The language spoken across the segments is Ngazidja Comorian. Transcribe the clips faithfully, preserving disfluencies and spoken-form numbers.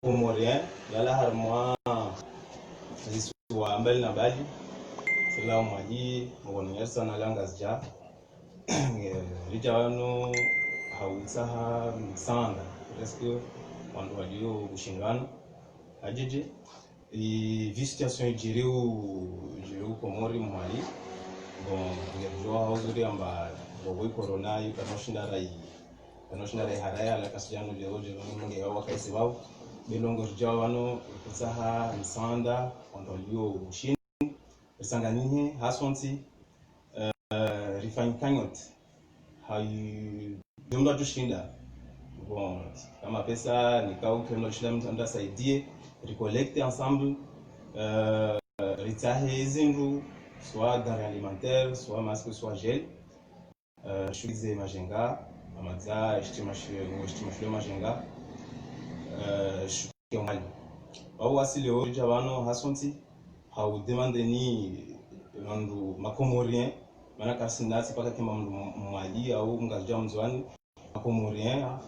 Comorien, lala harumwa zisiwa mbali na mbali, sila Mwali, Ngazidja, Ngazidja. Eh, ridja wanu ha utsaha msaanda, presque wandru walio ushindano, hadjidji. I vi situation idjiri u, idjiri u Komori Mwali. Bon, ngeridjuwa ha uzuri amba, bon, i corona, yu kana ushinda rai, kana ushinda rai haraya, la kasijanu leo, djiri nge yawa kaisi wao. Be longo ridja wanu, kutsaha msaanda, wandru walio ushindano. Risanganyihe, hasontsi, eh, rifanye cagnotte. Hayi, djo mdru adjoshinda. Bon, kama pesa, nika uke mdru adjoshinda mdru asaidie, ricollecte ensemble, eh, ritsahe zindru, soit denrées alimentaires, soit masque, soit gel. Eh, rishukize Majenga, amadza, shitima shi-, shitima shilo Majenga, eh, shukize Mwali. Wao wasi leo ridja wanu hasontsi, ha udemandeni wandru ma Comoriens, mana kasina tsi paka kemba mndru Mwali, au Ngazidja Mndzuani, ma Comoriens,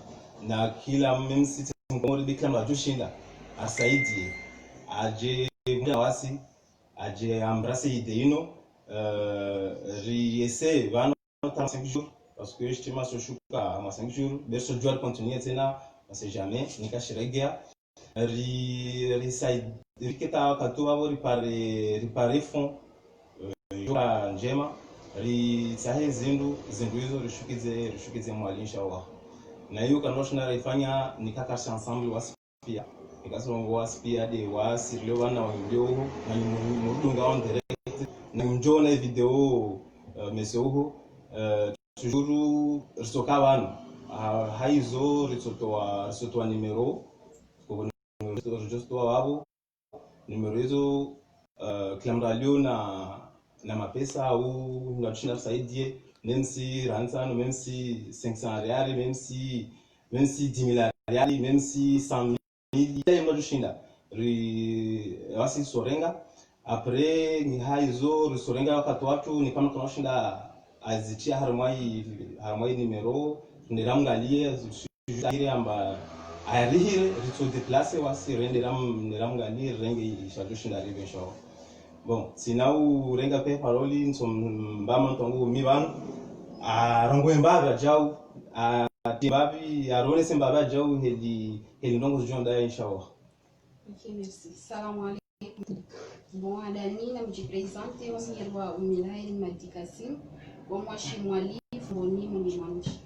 na kila même si tsi Mkomori, be kila mdru adjoshinda, asaidie, adje, mdja wasi, adje embrasser idée inu, eh, riesse wanu trente-cinq jours, parce que shitima sho shuka mwa cinq jours, be sho djuwa continuer tsena, on sait jamais, nika shiregea, ri, ri said-, ri keta wakati wapvo ripare, ripare fonds, eh, yoka ndjema, ritsahe zindru, zindru izo rishukize, rishukize Mwali, inshallah. Na iyo kana ushinda rifanya, nika karsi ensemble wasi pia. Nika si wongo wasi pia de wasi rilio wana wamlio uho, na ni mu-, murudunga en direct, na mdjona video, eh, mese uho, eh, toujours ritsoka wanu. Ah, haizo ritsotowa, ritsotowa numéro, koko numéro ritsotowa wapvo. Numéro izo, eh, kila mdru alio na, na mapesa au, na tushinda risaidie, même si rantsa no, même si cinq cents riali, même si, même si dix mille riali, même si cent mille, ya mdru adjoshinda. Ri, wasi risorenga. Après, ni haizo, risorenga wakati watru, ni kama kana ushinda azitria harumwa i, harumwa i numéro, nde ramngalie, zi-, zi-, amba, arihire, ritso déplacer, wasi rende ram-, nde ramngalie, renge i, i shadjoshinda rive, inshallah. Bon, tsina urenga pe parole, ntso m-, mbama ntongo mi pvanu, arongoe mbapvi adjau, atie mbapvi, aronese mbapvi adjau, heli, heli ndrongo zidjo enda, inshallah. Ok, merci. Salam alaikum. Bon, handani namdjiprésente, o mi ngirwa Umilaheri Madi Kassim, wa mwashi Mwali, Fumbuni, Mwinyi Mwanji.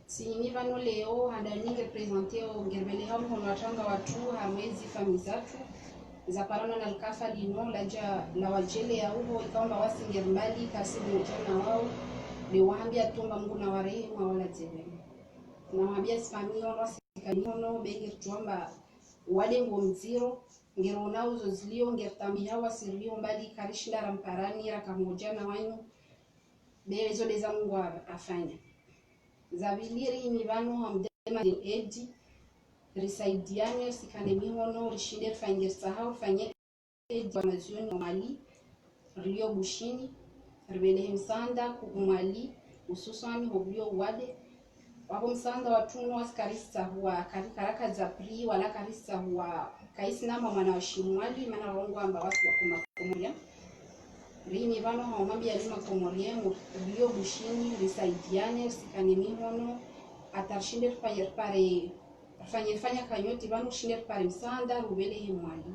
Tsi mi pvanu leo, handani nge présente, o ngeribeleha mhono watranga watru, harumwa ezi famiyi zatru, zaparana na likafa linu, ladja, lawadjelea uho, ikao amba wasi ngeri mbali, kasi mdjana wao, de wahambia tu amba Mngu nawarehemu, wawaladze pvema. Nawambia ezi famiyi, ono wasi kani ono, be ngeridjuwa amba, wade ngo mdziro, ngerona uzo zilio, ngeritamiha wasi rilio mbali, karishinda ramparani, raka mdjana wanyu, be izo de za Mngu a-, afanya. Za pvili ri mi pvanu hamdema de edi, risaidiane, risikane mihono, rishinde rifanye risahau, rifanye edi wa mazioni wa Mwali, rilio Bushini, ribelehe msaanda ku Mwali, hususwani ho bulio uwade. Wapvo msaanda watru no wasi karisahua, kari-, karaka za pri, wala karisahua, kaisi na mwana wa shi Mwali, mana rongoa amba wasi wa kuma kumoja. Ri mi pvanu hawamwambia lima Comorien, mu-, rilio Bushini, risaidiane, risikane mihono, hata rishinde rifanye ripare, rifanye, rifanya cagnotte pvanu rishinde ripare msaanda, rubelehe Mwali.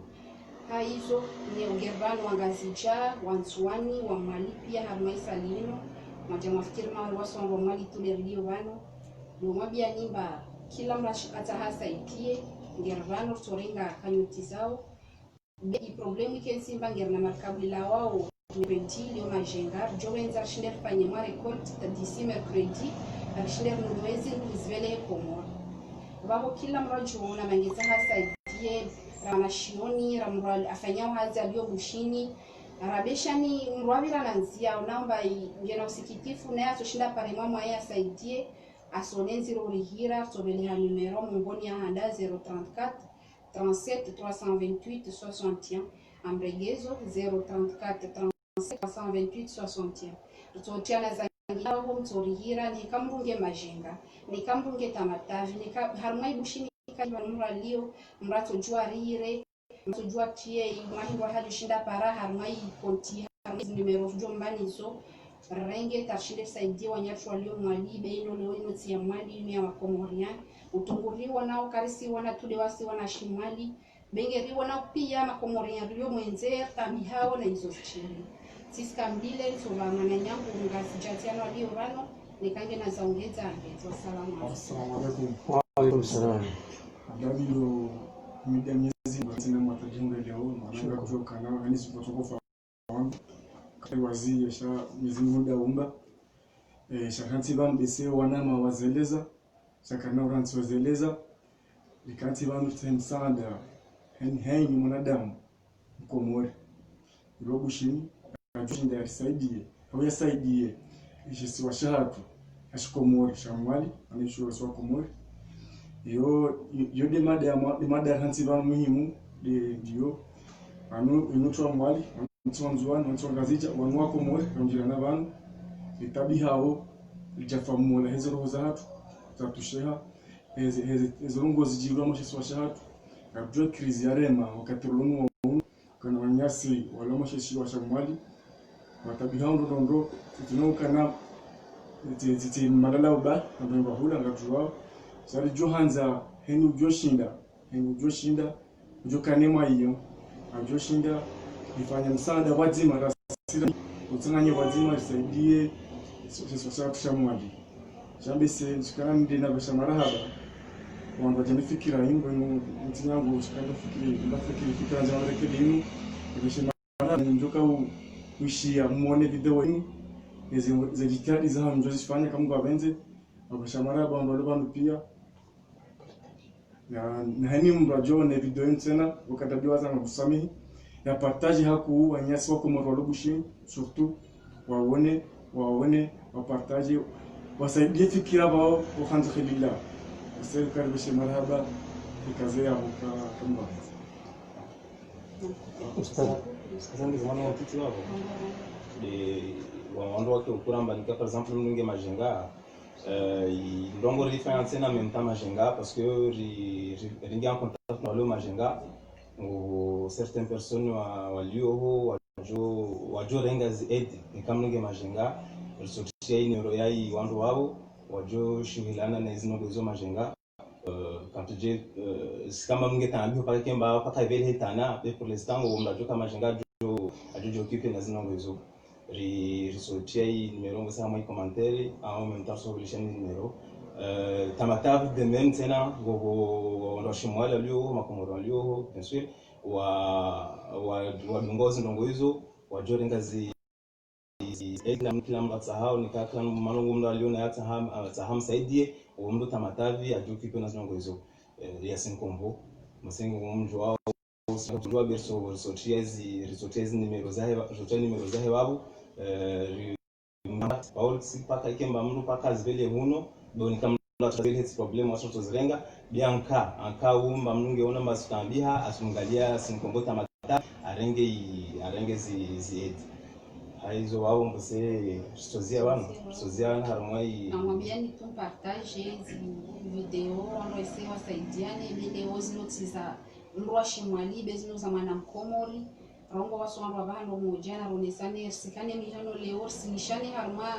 Haizo, ne ungeri pvanu wa Ngazidja, wa Ndzuani, wa Mwali pia harumwa isa linu, mwadja mwafikiri mawali wasongo Mwali tule rilio pvanu. Ndo mwambia ni amba, kila mdru ashi-, atsaha asaidie, ngeri pvanu ritorenga cagnotte zao. Be i problème ikentsi amba ngerina markabu ilawao mercredi ilio Majenga, ridjo wendza rishinde rifanye mwa récolte, ta d'ici mercredi, rishinde rinunue zindru rizibelehe Komori. Pvapvo kila mdru adjuona amba ngetsaha asaidie, ra mwana shioni, ra mdru afanyao hazi alio Bushini, ra beshani mdru apvira na ndzia, ona amba i-, ngena usikitifu, naye atsoshinda apare mwa mwaye asaidie, asone ndziro urihira, ritsobeleha numéro, mongoni ya handa zéro trente-quatre, trente-sept, trois cent vingt-huit, soixante et un, amregezo, zéro trente-quatre, trente-sept, trois cent vingt-huit, soixante et un. Ritsotiana zangina ho mtsorihira, neka mdru nge Majenga, neka mdru nge Tamatavi, neka harumwa i Bushini kali pvanu mdru alio, mdru atsodjuwa rire, mdru atsodjuwa tiye, imwali ngwa hadjo shinda para, harumwa i konti, harumwa izi numéro, djo mbanizo, renge, ta rishinde risaidie wananyatru walio Mwali, be inu leo inu tsi ya Mwali, inu ya Makomorian. Utungu riwonao, karisiwona, tude wasiwona shi Mwali. Be ngeriwonao pia Makomorian rilio mwendze, ritaabihao na izo zishiri. Sisi kamdile, ntsopva mwananyangu, Ngazidja Tiano alio pvano, neka ngena za ongeza, ngezo. Assalamu alaikum. Assalamu alaikum. Wa alaikum salam. Adabilo, mida miezi, basi na mwata jumbe leo, mwana. Shukran. Ngapvo kana, hani sipo toko fa wangu. Kati wazi ya sha, miezi muda umba. Eh, sha kantsi pvanu bese wanama wazeleza, sha kana urantsi wazeleza, likantsi pvanu tse msaada, hen-, henyi mwanadamu, Mkomori. Ilo Bushini, adjushinda yarisaidie, au yasaidie, ishisiwa shahatru, ashikomori, sha Mwali, anishuwa siwa Komori. Yo, yo, yo de mada ya mwa-, de mada ya kantsi pvanu muhimu, de, de yo. Anu, inu tsi wa Mwali, anu tsi wa Ndzuwani, anu tsi wa Ngazidja, wanu wa Komori, ramjilana pvanu. Ritaabihao, ridjafa mola, heze roho zahatru, zatusheha, heze, heze, heze ndrongoo zidjiri harumwa shisiwa shahatru. Ngapvo crise yarema, wakati rilo nuwo, kana wananyasi, walo harumwa shisiwa sha Mwali, wataabihao ndro ndro ndro, tsi tsi no kana, tsi, tsi, tsi malala uba, na mwenga hula, ngapvo wao. Sha ridjo handza, heni udjo shinda, heni udjo shinda, udjo kane mwa iyo, adjo shinda, rifanye msaada pvwadzima, rasira, utsanganye pvwadzima, risaidie, so, so, so, sha, sha Mwali. Sha bese, ntsukana nde na pvesha marahaba, wandru wadja ni fikira inu, inu, ntsi yangu, ntsukana fikiri, nda fikiri, fikira ndjema rekebishe inu, pvesha marahaba, ndjoka u-, uishiya, mwone video inu, eze, ze jitihadi zahanyu mdjo zifanya, kamwe ngwapvendze, na pvesha marahaba, wandru walo pvanu pia, na, na heni mdru adjo ne video inu tsena, wakati adjo waza na kusamihi. Ya partage haku wananyasi wa Komori walo Bushini, surtout, wawone, wawone, wa partage, wasaidie fikira pvao, wa khandza khilila. Wase karibishe marahaba, ikaze ya buka kamba. Ustadh, Ustadh, ndio maana wakati wao. De, wa wandru wake ukuramba, nika, par exemple, mdunge majenga, Eh, i ndrongoo rifanya tsena même temps majenga, parce que ri, ri, ringia en contact na walo majenga, ngo certaines personnes wa, walioho, wadjo, wadjo renga zi aide, nika mdunge majenga, risotria i numéro ya i wandru wao, wadjo shuhulana na zi ndrongoo zo majenga. Euh, quand je, euh, si kama mdunge taabiho paka kemba, paka ivele hetana, be pour l'instant, ngo mdru adjo ka majenga, adjo, adjo, adjo occupé na zi ndrongoo zo. Ri, risotria i numéro ngo sa mwa i commentaire, en même temps, so bilisha ni numéro. Euh, Tamatavi de même tsena, ngo, ngo, ngo, ndo shi Mwali walioho, Makomori walioho, bien sûr, wa, wa, wadunga zi ndrongoo izo, wadjo renga zi, zi, zi, kila, kila mdru atsahao, nika kila mdru, mano ngo mdru aliona yatsaha, atsaha msaidie, ngo mdru Tamatavi, adjo occupé na zi ndrongoo izo. Eh, Yasin Kombo, Masengo ngo mdru wao, Sisi ndo berso, risotria zi, risotria zi numéro zahe, risotria numéro zahe pvapvo, eh, ri, Paul, si paka ikemba mdru paka zivele huno, donc kama mdru atsivele hetsi problème, waso tsozirenga, bien anka, anka umba mdunge ona mba sutaabiha, asungalia Yasin Kombo Tamatavi, arenge i, arenge zi, zi aide. Haizo wao mbose, risozia wanu, risozia wanu harumwa i. Namwambia ni tu partage zi video, wandru wese wasaidiane, video zinu tsi za mdru wa shi Mwali, be zinu za mwana Mkomori, rongowa waso wandru wapvahanu mdjana, ronesane, risikane mihono leo, risinishane harumwa,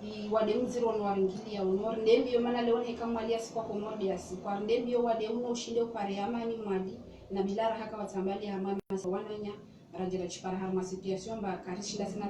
i wade mdziro no waringilia, uno, rinde mbio mana leo neka Mwali ya sikwa Komori ya sikwa, rinde mbio wade uno ushinde upare amani Mwali, na bila raha ka watsambali harumwa masa wananya, radjira tshipara harumwa situation mba, karishinda sina